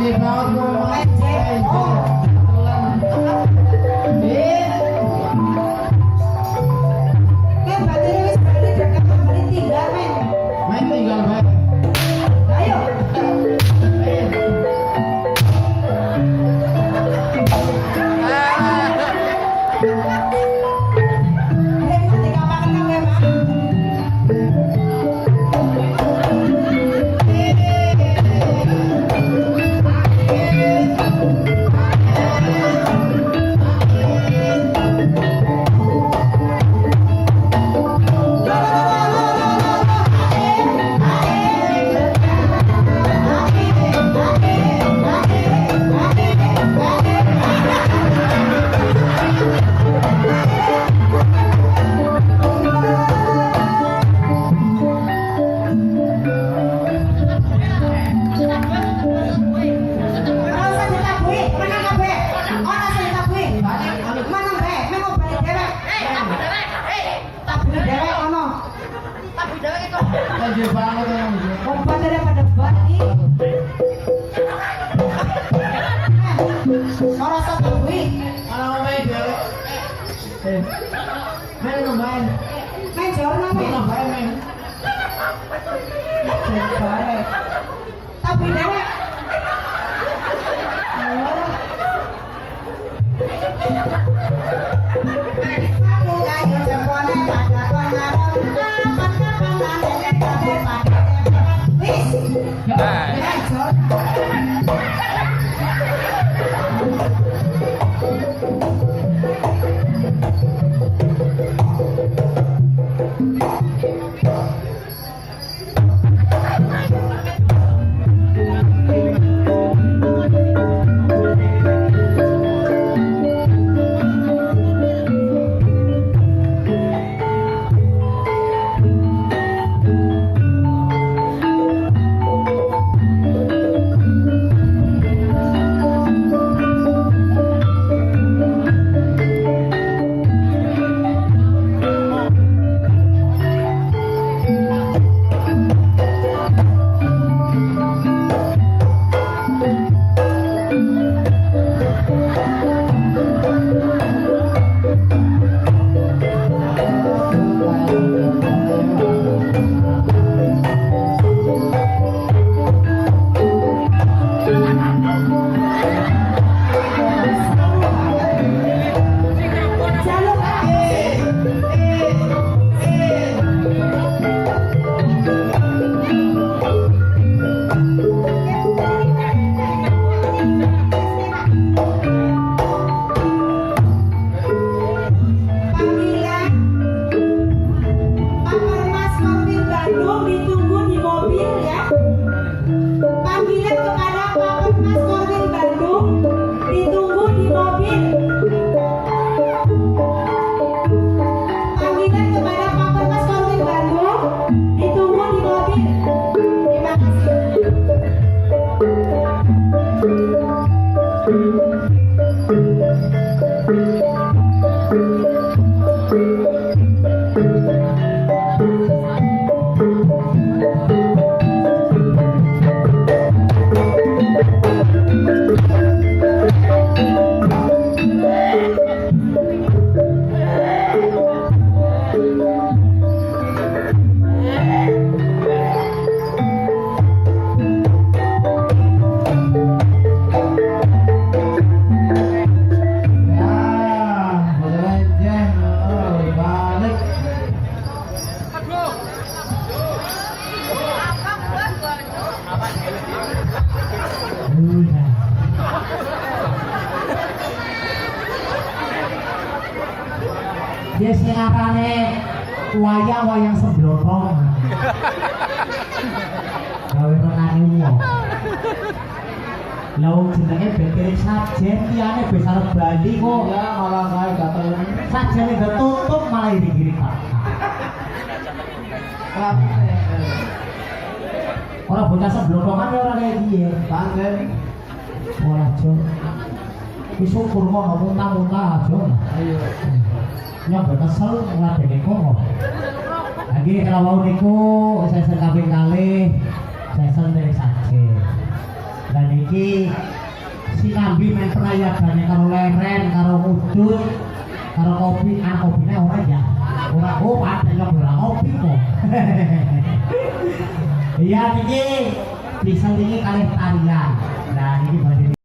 Enjeh banget gue memang. Enjeh. Oh. Eh, Kayak batine wis bali dekat bali tinggal men. Main tinggal bae. Ayo. Eh. Eh, mati kapan kenal ya, Pak? Ora usah ditabuhi, menang kabeh. Ora usah ditabuhi. Menang bae, meh kok bali dewek. Tabuhi dewek ono. Enjeh banget emang. Wong bandare pada bali. Ora usah tabuhi. Ana main dhewe. Eh. Main no main. Main jorno main. No main main. Bae. Tabuhi dewek. Oh. Aku kayu jempolnya pada pengaruh. Kapan-kapan nanti kabeh pada wis. Main jorno. Jaluk panggilan Pak Permas Korwil Bandung ditunggu di mobil ya. Panggilan kepada Pak Permas Korwil Bandung ditunggu di mobil. Panggilan kepada Pak Permas Korwil Bandung ditunggu di mobil. Terima kasih. Ya, bener aja. Oh, balik. Udah. Dia sing arane wayang-wayang sembrotong. Gawe renane wong. Lah wong jenenge ben kirim sajen liyane wis arep bali kok. Ya malah kae gatel. Sajene ditutup malah iring-iring. Ora bocah sembrotongan ya ora kaya piye. Pancen. Ora jo. Wis syukur kono muntah-muntah aja. Ayo. Nyong kesel ngladeni kono. Lagi kalau wau niku sesen kaping kalih, sesen dari sajen. Dan iki sinambi men prayagane karo leren, karo udut, karo kopi, ah kopine ora ya. Ora, oh padha yo ora ngopi kok. Iya, niki diselingi kalih tarian. Nah, niki badhe